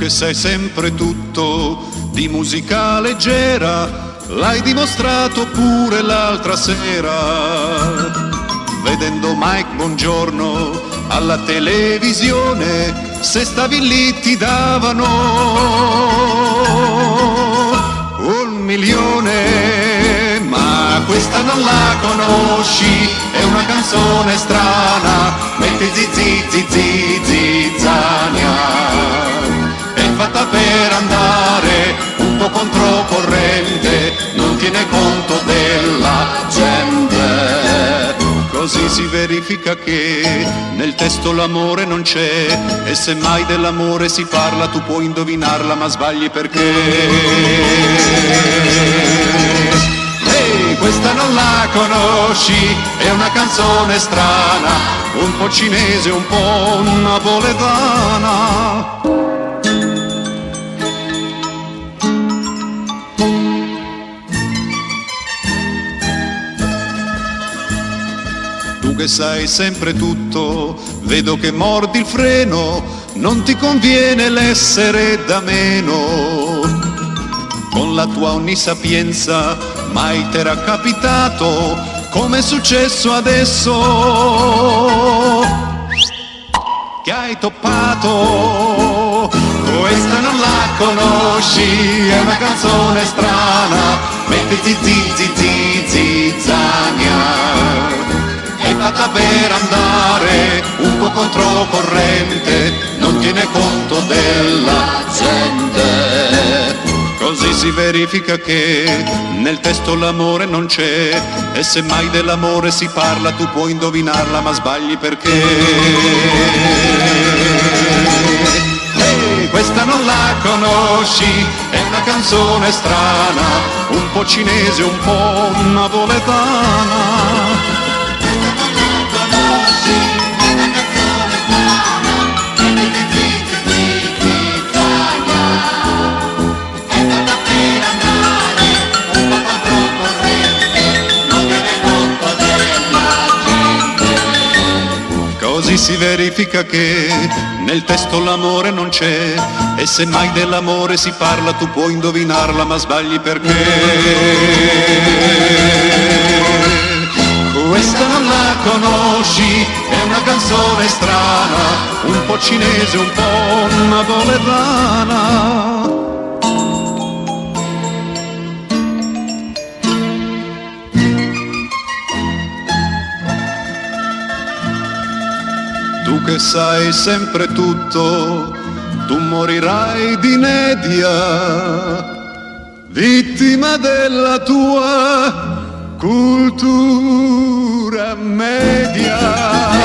che sai sempre tutto di musica leggera, l'hai dimostrato pure l'altra sera. Vedendo Mike Buongiorno alla televisione, se stavi lì ti davano un milione, ma questa non la conosci, è una canzone strana, metti zi zi zi zi zizzania, è fatta per andare un po' controcorrente, non tiene conto della gente. Così si verifica che nel testo l'amore non c'è e se mai dell'amore si parla tu puoi indovinarla ma sbagli perché. Ehi, questa non la conosci, è una canzone strana, un po' cinese, un po' napoletana. Tu che sai sempre tutto, vedo che mordi il freno, non ti conviene l'essere da meno. Con la tua onnisapienza mai t'era capitato, come è successo adesso, che hai toppato. Questa non la conosci, è una canzone strana, metti zi zi zi zi zizzania. È fatta per andare un po' controcorrente, non tiene conto della gente. Così si verifica che nel testo l'amore non c'è e se mai dell'amore si parla tu puoi indovinarla ma sbagli perché. Ehi, questa non la conosci, è una canzone strana, un po' cinese, un po' napoletana. Così si verifica che nel testo l'amore non c'è e se mai dell'amore si parla tu puoi indovinarla ma sbagli perché. Questa non la conosci, è una canzone strana, un po' cinese, un po' napoletana. Tu che sai sempre tutto, tu morirai di inedia, vittima della tua cultura media.